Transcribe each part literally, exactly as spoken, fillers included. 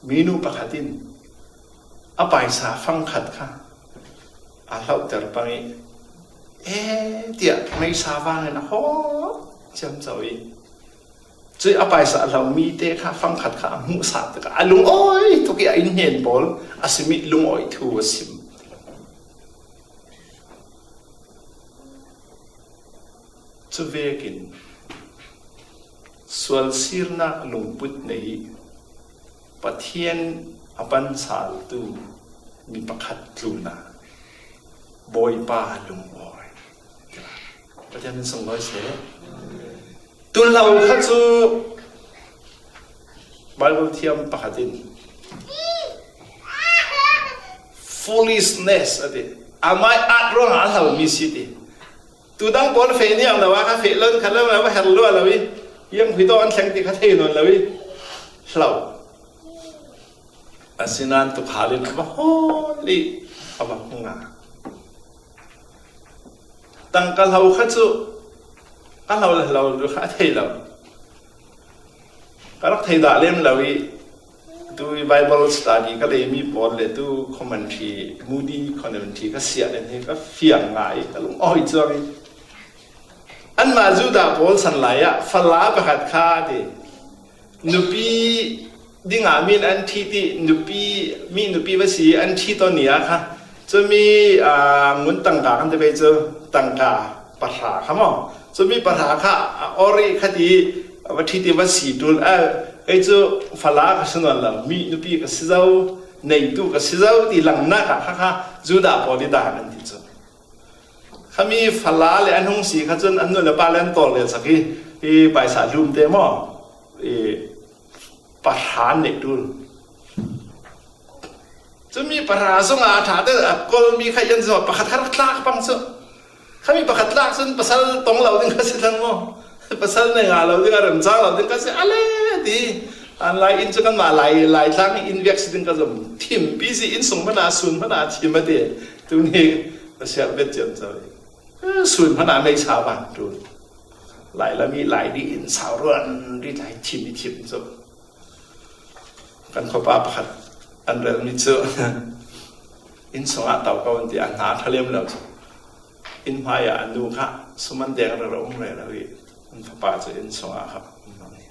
Minu pakhat in a paisa fangkhat kha a hlauhter pang i, e, tiah meisa vangin a hawh ciamco i, cui a paisa a hlauh mite kha fangkhat kha a hmuhsak tikah a lungawi tuk i a innhnen pawl a sim i lungawi thu a sim. Cuvekin sualsirnak lungput nei i Pathian a pansaltu mi pakhat tlunah Bawipa lungawi. Pathian min sunglawi seh. Tul lo kha cu Bible thiam pakhat in foolishness a ti. Amai at ruangah a hlomi si ti. Tudang pawl feh niang lo a kha feh lon kha lo a va her lua lo i, yang khui tawh an thleng ti kha thei nawn lo i, hlo. Asinain tukhal in a va hawl i a va hmu nga. Tangka hlo kha cu ka hlo le hlo lu kha a thei lo. Ka rak thei dah lem lo i, tu i Bible study ka leimi pawl le tu commentary, Moody commentary ka siah le hi ka fiang ngai, ka lungawi cuang i. Anmah Judah pawl san lai ah fala pakhat kha ti. Nupi dingah min an ṭhit i, nupi, mi nupi va si an ṭhit aw ni ah kha. Cumi, aa, ngun tangka kan ti ve cu tangka pahra kha maw? Cumi pahra kha a or i kha ti va ṭhit i va si ṭul. A, kei cu fala ka si nawn lo, mi nupi ka si zo, neitu ka si zo ti langnak ah kha kha Judah pawl i dan an ti cu. Khami fala le an hung si kha cun an nu le pa le an tawl le sak i, i paisa hlum te maw? I pahra an neih ṭul. Cumi pahra sungah a ṭha te a kolmi kha yan zong pakhat kha rak tlak pang cu. Khami pakhat tlak cun pasal tong lo ding kha si thlang maw? Pasal nei ngah lo ding, a remcang lo ding kha si a le ti. An lai in cu kanmah lai, lai tlang in viak si ding ka zong thimpi si, inn sung hmanh ah, sun hmanh ah thim a ti. Tuni ka siar bet ciamco i. Sun hmanh ah meisa van ṭul. Lai lam i lai dih in sau ruan dih lai thim i thim cu. Kan khuapa pakhat an relmi cu inn sungah to ko an ti, a hna ṭha lem lo cu. Inn hmai ah a nu kha suman deng rero um rero i an fapa cu inn sungah kha um hmang i.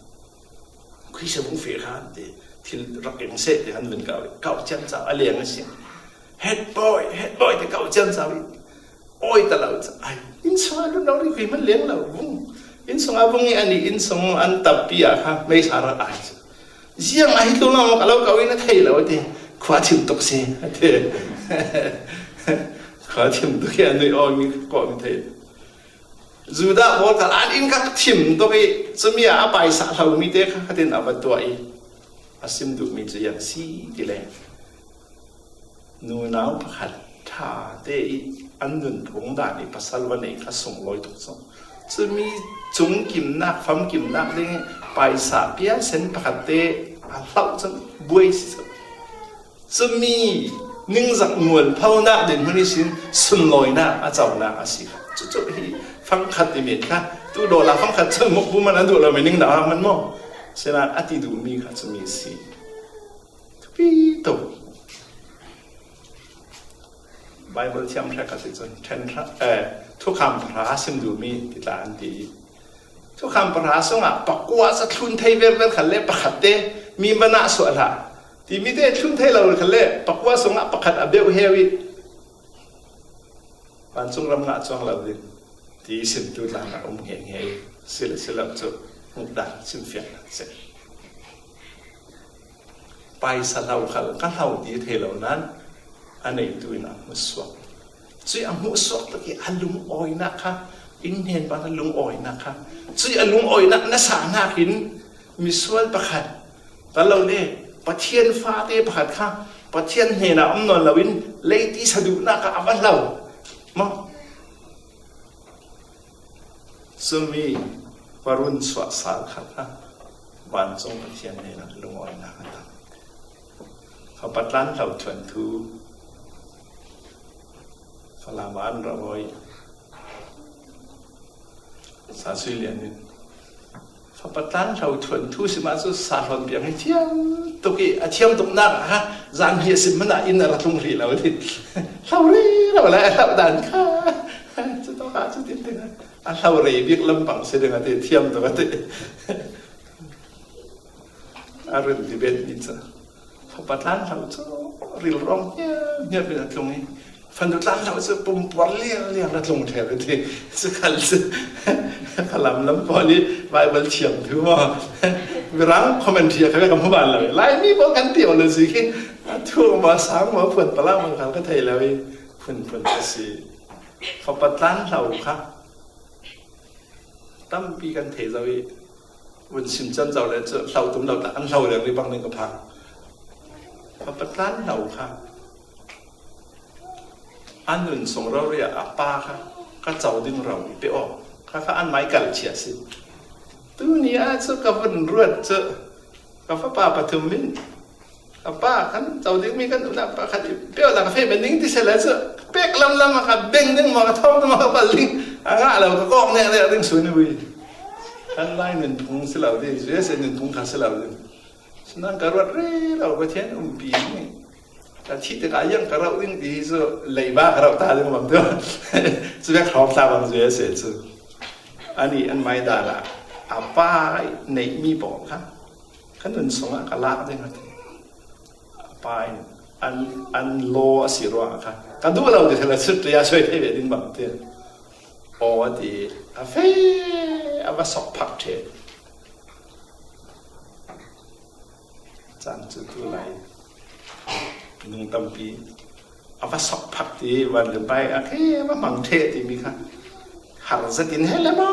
Khui se vung feh kha an ti, thil rak eng seh ti han vun kau i, kau ciamco a leng a si. Head boy, head boy ti kau ciamco i. Awi ta lo cu, ai, inn sungah lut lo rih, khui hmanh leng lo, vung. Inn sungah vung i an i inn sung an tappi ah kha meisa rak ai cu. Ziang a hi tlung lo maw, ka lo ko in a thei lo, a ti. Khua thim tuk si, a ti. Khua thim tuk i a nuih aw mi kawh mi thei. Judah pawl khal an inn kha thim tuk i, cumi ah a paisa hlo mi te kha khatin a va tuah i, a sim duhmi cu ziang si ti le. Nunau pakhat ṭha te i an nunphung dan i pasal va nei kha sunglawi tuk cu. Cumi cungkimnak, famkimnak ding i paisa piasen pakhat te a hlauh cun buai si cu. Cumi ningzak mualphonak dinhmun ihsin sunlawinak a conak a si kha. Cucu hi fangkhat i mit kha, tu dollar fangkhat cun mukpu man an duh lo, mi ningnak man maw? Sinain a ti duhmi kha cumi a si. Thupi tuk. Bible thiam hrek a si cun, ṭhen hra, eh, thukham pahra a sim duhmi ti tla an ti. Thukham pahra sungah pakua ca thlun thei verver khat le pakhat te mi man ah suah hlah. Timi te thlun thei lo khat le pakua sungah pakhat a beuh heu i, vancung ram ngah cuang lo ding ti simtu tla ah um nghe nghe i, si le si lo cu hmuh dan simfiang hna seh. Paisa hlo khal ka hlo ti thei lo nan a neitu in a hmuhsuak. Cui a hmuhsuak tuk i a lungawinak kha, in hnen ban a lungawinak kha, cui a lungawinak nasa hnakin misual pakhat, ka lo le Pathian fate pakhat kha Pathian hnenah um nawn loin leiti saduhnak ah a va hlo. Maw? Cumi parun suah sal khat kha vancung Pathian hnenah lungawinak a tam. Kha patlan hlo thuanthu Falam ah an rak awi. Sa Sui Lian in, fa patlan hlo thuanthu si mah cu sa hlawn piang hi thiam Tuk i a thiam tuk nak a, zan hi a sim mana in a ra tlung ri lo ti. Hlau ri lo la, hlau dan kha. Chu to kha chu tin tin. A hlau ri bik lam pang se ding a ti, thiam tuk a ti. A rin ti bet ni cha. Fapa tlan hlau chu ril rong hiam hiam bin a tlung i. Fanu tlan hlau chu pum puar liang liang a tlung thei ti. Chu khal chu. Khalam lam pawh ni Bible thiam thu maw. Mirang commentary a kha ka mu ban lo. Lai mi pawh kan theology khi. A thu ma sang ma phuan pala ma khal ka thei lo i. Phun phun ka si. Fapa tlan hlau kha. Tampi kan thei zo i. Vun sim chan zo le chu hlau tum lo ta an hlau le ri bang ning ka phang. Fapa tlan hlau kha. An nun sung rori a pa kha, ka chau ding rau i pe aw. Kha kha an mai kal chia si. Tuni a chu ka vun ruat chu, ka fapa pathum min. Ka pa khan chau ding mi kan u na pa khan i pe aw la ka fe ben ding ti se la chu. Pek lam lam a ka beng ding ma ka thawm ding ma ka pal ding. A nga lo ka kawk nek nek ding su ni ui. Kan lai nun phung si lo ding, U S A nun phung kha si lo ding. Sinang ka ruat re lo ka thian um pi ni. Ka thi te ka yang ka rau ding ti hi chu lei ba ka rau ta ding bang tu. Chu bek hawm ta bang zui a se chu. Ani an mai da la. A pa nei mi pawh kha. Ka nun sung a ka lak ding a ti. A pa in an, an law a si ruang a kha. Ka duh lo ti la chu tu ya soi thei ve ding bang ti. Aw a ti. A fe a va sok phak the. Chan chu tu lai. Nung tampi. A va sok phak ti van le bai a khe va mang the ti mi kha. Har zat in he le ma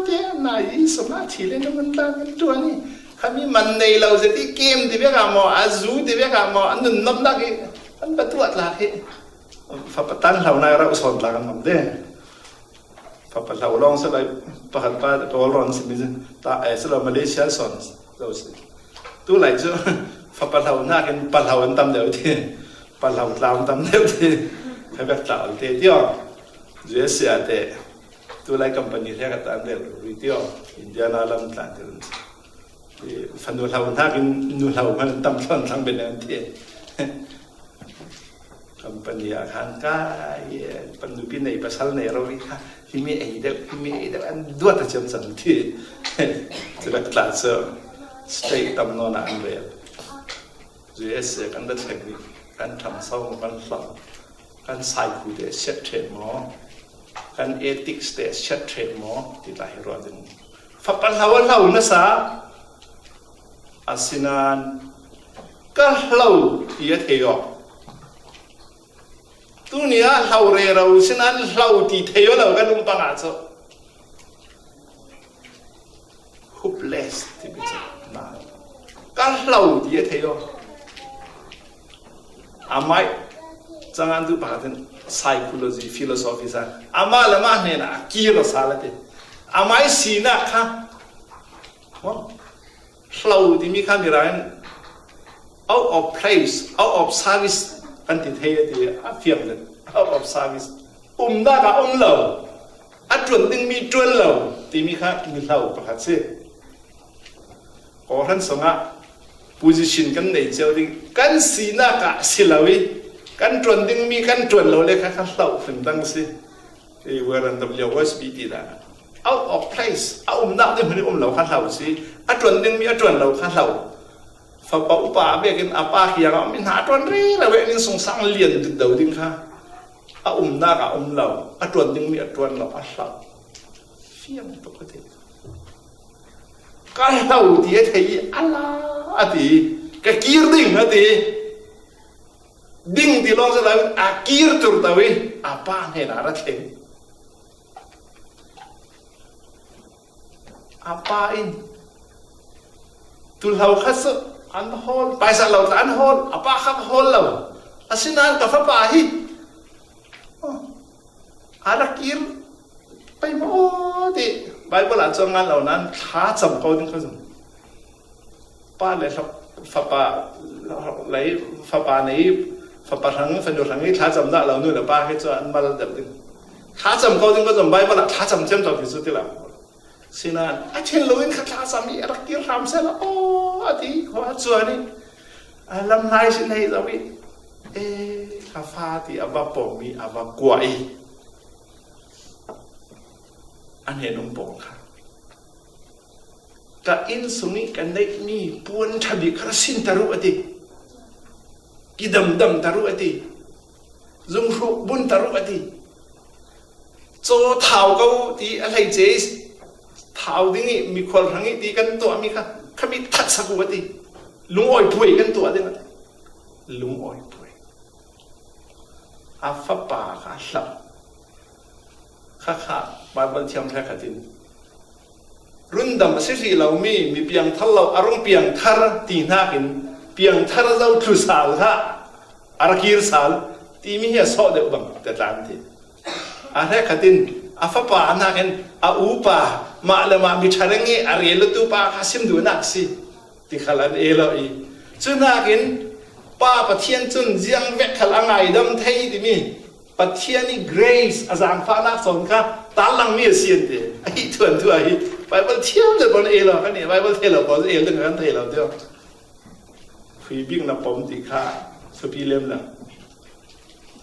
ti na i so ma thi le nung an tang an tu ani. Kha mi man nei lo zat i kem ti ve ka mo, a zu ti ve ka mo, an nun nom dak i. An ba tuat la he. Fapa tlan hlau nai rau son tla kan mang de. Fapa hlau long sa lai, pakhat pa, pa ron si mi ta, eh, sa lo Malaysia son, lo si. Tu lai chu, fapa hlau nak in pa hlau an tam deuh ti. Pa hlau tla an tam deuh ti. Kha bek tla te ti aw. U S A te. Tu lai company le ka tan deuh ri ti aw. Indiana lam tla te. Fanu hlau nak in nu hlau man tam thon thang ben an ti. Company a khan ka, eh, pan nupi nei pasal nei ro ri kha, hi mi ei deuh, hi mi ei deuh, an duat a chiam chang ti. Chu rak tla chu, state tam nawn a an rel. U S A kan da thleng ni, kan tham sau kan hlau, kan sai khu te siat ṭhen maw, kan ethics te siat ṭhen maw, ti tla hi ro ding. Fapa hlau a hlau nasa, a sinan, ka hlau ti a thei aw. Tuni a hlau rero sinan hlau ti thei aw lo ka nung panga chu. Hopeless ti mi chu. Na. Ka hlau ti a thei aw. A mai, changan tu pakhat in psychology, philosophy sa. Ama le ama hnena a kir a sa la te. A mai sina kha. Hlau ti mi kha Mirang in out of place, out of service kan ti thei a ti a fiam le. Out of service. Um dak a um lo. A ṭuan ding mi ṭuan lo. Ti mi kha mi hlau pakhat si. Kawhhran sungah position kan nei chiau ding, kan sinak ah si lo i, kan ṭuan ding mi kan ṭuan lo le kha, kha hlau hrim dang si. I Warren W. Wiersbe ti dan. Out of place, a umnak ding hmun i um lo kha hlau si, a ṭuan ding mi a ṭuan lo kha hlau. Fapa upa vekin a pa kiangah mi hna ṭuan rih lo vekin sungsang lian dikdo ding kha. A umnak ah um lo, a ṭuan ding mi a ṭuan lo, a hlau. Fiang tuk ka ti. Ka hlau ti a thei i, a la a ti, ka kir ding a ti. Ding ti lawng si lo, a kir tur to i, a pa hnenah a ra thleng. A pa in, tu hlau kha su, an hawl, paisa lo ta an hawl, a pa kha ka hawl lo. Asinain ka fapa hi. Oh. A rak kir pei maw ti Bible ah chuan ngan lo nan thlacam ko ding kha zung. Pa le fapa lei, fapa nei, fapa hrang, fanu hrang i thlacam dah lo nu le pa khi chuan an mal deuh ding. Thlacam ko ding kha zung Bible ah thlacam chiam chau ti chu ti lo. Sinan a thin lo in kha thlacam i a rak kir hram se la aw a ti khua chuan i A lam hlai sin hei zo i, e, ka fa ti a va pom i, a va kua i. An he nung pom kha. Ka inn sung i ka neih mi puan tha bik kha ra sin ta ruh a ti. Kidamdam ta ruh a ti. Zung hruk bun ta ruh a ti. Caw thau ko ti a hlei ce thau ding i mikhual hrang i ti kan tuah mi kha, kha mi that sak uh a ti. Lungawi puai kan tuah ding a ti. Lungawi puai. A fapa kha a hlap. Kha kha Bible thiam hre khatin. Rundam a si hrih lo mi, mi piangthar lo, a rung piangthar ti hnakin, piangthar zo thlu sal kha, a ra kir sal, ti mi hi a sawh deuh bang, te tlan ti. A hre khatin, a fapa hnakin, a upa, mah le mah mi tha reng i, a rel lutu pa kha sim duh nak si. Ti khal an e lo i. Cu nakin, Pa Pathian cun ziang vek khal a ngaidam thei timi, Pathian i grace a zangfahnak sawn kha, tarlang mi a si an ti. A hi thuan thu a hi. Bible thiam le pawl e lo, kan i Bible thei lo pawl e lo, kan thei lo tio. Hui bik na pom ti kha, thupi lem lo.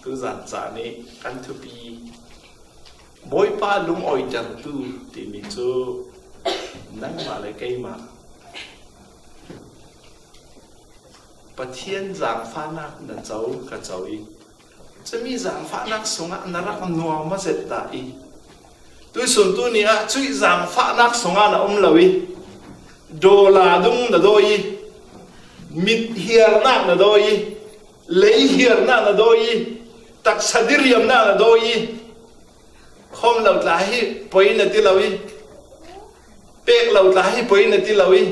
Tuzan ca nih kan thupi. Bawipa lungawitertu timi cu nangmah le keimah Pathian zangfahnak na co ka co i, cumi zangfahnak sungah na rak nuam a zet dah i, tuisun tu ni ah cuih zangfahnak sungah na um lo i, dawla dung na dawi i, mit hiarnak na dawi i, lei hiarnak na dawi i, taksa diriamnak na dawi i, khawm lo tla hi poi na ti lo i, pek lo tla hi poi na ti lo i,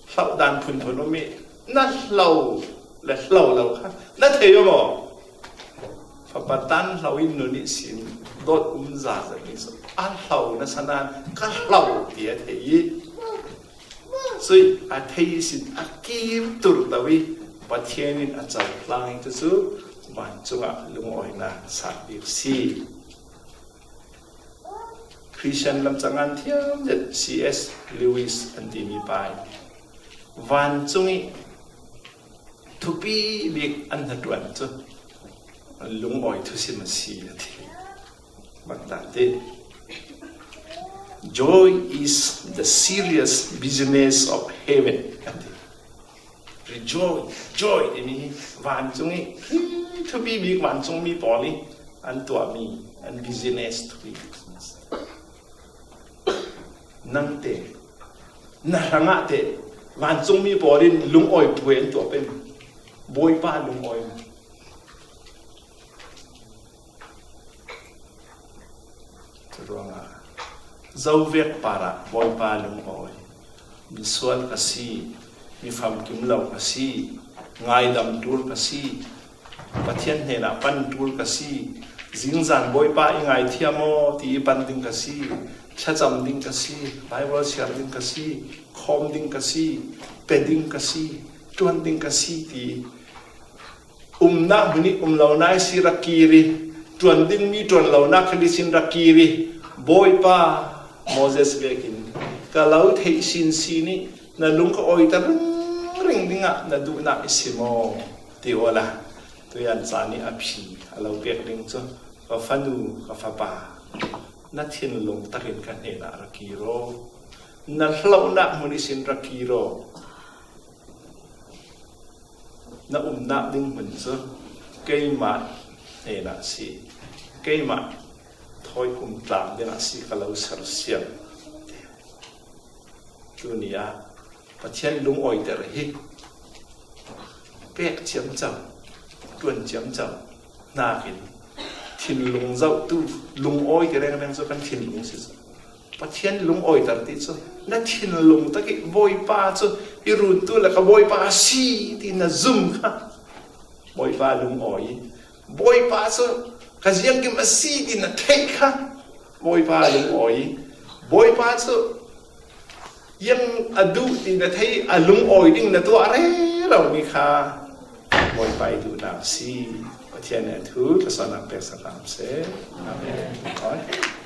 hloh dan phunphun um i, na hlo le hlo lo kha na thei maw? Fapa tan hlo in nun ihsin dawt um zaza ni so a hlo na sanan ka hlo ti a thei i, cui a thei ihsin a kim tur to i, Pathian in a cohlang i, cucu vancungah lungawinak sak bik si. Christian lamcangan thiam zet C S Lewis an timi pa in vancung i thupi bik an hnaṭuan cu lungawi thusim a si a ti. Bangtan ti. Joy is the serious business of heaven, a ti. Rejoice, joy timi hi vancung i thupi bik vancung mi pawl i an tuahmi an business thupi bik. Nangte, na hrangah te, vancungmi pawl in lungawi puai an tuah pei. Bawipa lungawi. Curuangah, zovek parah Bawipa lungawi. Misual ka si, mi famkim lo ka si, ngaidam ṭul ka si, Pathian hnenah pan ṭul ka si, zingzan Bawipa i ngaithiam aw ti i pan ding ka si, thlacam ding ka si, Bible siar ding ka si, khawm ding ka si, pe ding ka si, ṭuan ding ka si ti umnak hmun i um lo nai si rak kir i, ṭuan dingmi ṭuan lo nak kha li sin rak kir i, Bawipa Moses vekin ka lo theih sinsin i, na lung ka awiter ringring dingah na duhnak i si maw? Ti awla tuian caan i a phi a lo pek ding cu, ka fanu, ka fapa, na thinlung takin ka hnenah ra kir aw. Na hlohnak hmun ihsin ra kir aw. Na umnak ding hmun cu keimah hnenah si, keimah thawi um tlang dingah si ka lo sersiam. Tuni ah Pathian lungawiter hi pek ciamco, ṭuan ciamco hnakin thinlung zohtu lungawi ti rengreng cu kan thinlung si cu. Pathian lungawiter ti cu na thinlung tak i Bawipa cu i runtu le ka Bawipa a si ti na zum kha Bawipa lungawi. Bawipa cu ka ziangkim a si ti na theih kha Bawipa lungawi. Bawipa cu ziang a duh ti na thei, a lungawi ding na tuah rero mi kha Bawipa i duhnak a si. Pathian nih a thu tlasanak peksak hram seh. Amen.